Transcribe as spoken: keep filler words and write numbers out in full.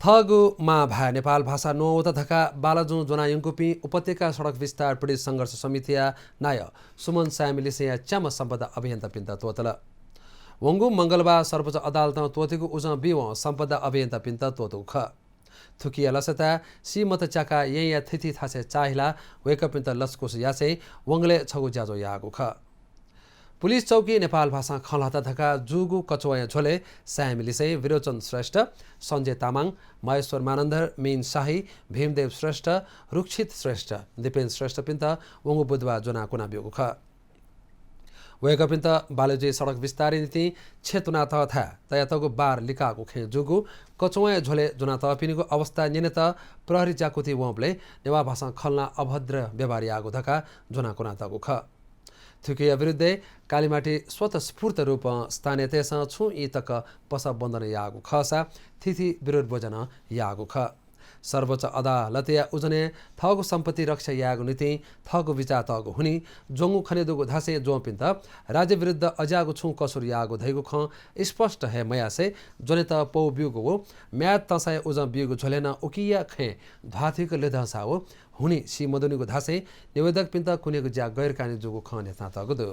थःगु मांभाय् नेपाल भाषा न्ववात धकाः बालाजुं ज्वनायंकूपिं उपत्यका सडक विस्तार पीडित संघर्ष समितिया नायः सुमन सायमिलिसेंया च्याम्ह सम्पदा अभियन्तापिन्त त्वःतल। वंगु मंगलबार सर्वोच्च अदालतं त्वःतेगु उजं बीवं सम्पदा अभियन्तापिन्त त्वःतूगु खः। थुकिया लसताय् सीमत च्याकाः येँया थीथी थासय् चाःहिलाः वय्कःपिन्त लसकुस यासें वंगलय् छगू ज्याझ्वः याःगु खः। पुलिस चौकी नेपाल भाषां खँ ल्हात धकाः जूगु कचुवाँया झ्वलय् सायमिलिसें विरोचन श्रेष्ठ, सञ्जय तामाङ, महेश्वर मानन्धर, मीन शाही, भीमदेव श्रेष्ठ, रुक्षित श्रेष्ठ, दिपेन श्रेष्ठपिन्त वंगु बुधबार ज्वनाः कुना ब्यूगु खः। वय्कःपिन्त बालाजुइ सडक विस्तारया निंतिं छेँ तुनातःथाय् तयातःगु बार लिकाःगु खँय् जूगु कचुवाँया झ्वलय् ज्वनातःपिनिगु अवस्था न्यनेत प्रहरी ज्याकुथिइ वंबलय् नेवाः भाषां खँ ल्हानाः अभद्र व्यवहार याःगु धकाः ज्वनाः कुनातःगु खः। थुकिया विरुद्धय् कालिमाटी स्वतस्फूर्त रूपं स्थानीयतय्सं छुं ई तक पसः बन्द नं याःगु खःसा थीथी विरोध ब्वजा नं याःगु खः। सर्वोच्च अदालतया उजनय् थःगु सम्पत्ति रक्षा यायेगु निंतिं थःगु बिचाः तःगु हुनिं ज्वंगु खनेदुगु धासें ज्वंपिन्त राज्य विरुद्ध अज्याःगु छुं कसुर याःगु धइगु खँ स्पष्ट हे मयासें ज्वनेत पौ ब्यूगु व म्याद तंसाया उजं ब्यूगु झ्वलय् नं उकिया खँय् ध्वाथुइक ल्यधंसा व हुनि सी मदुनिगु धासें निवेदकपिन्त कुनेगु ज्या गैरकानुनी जूगु खँ न्ह्यथनातःगु दु।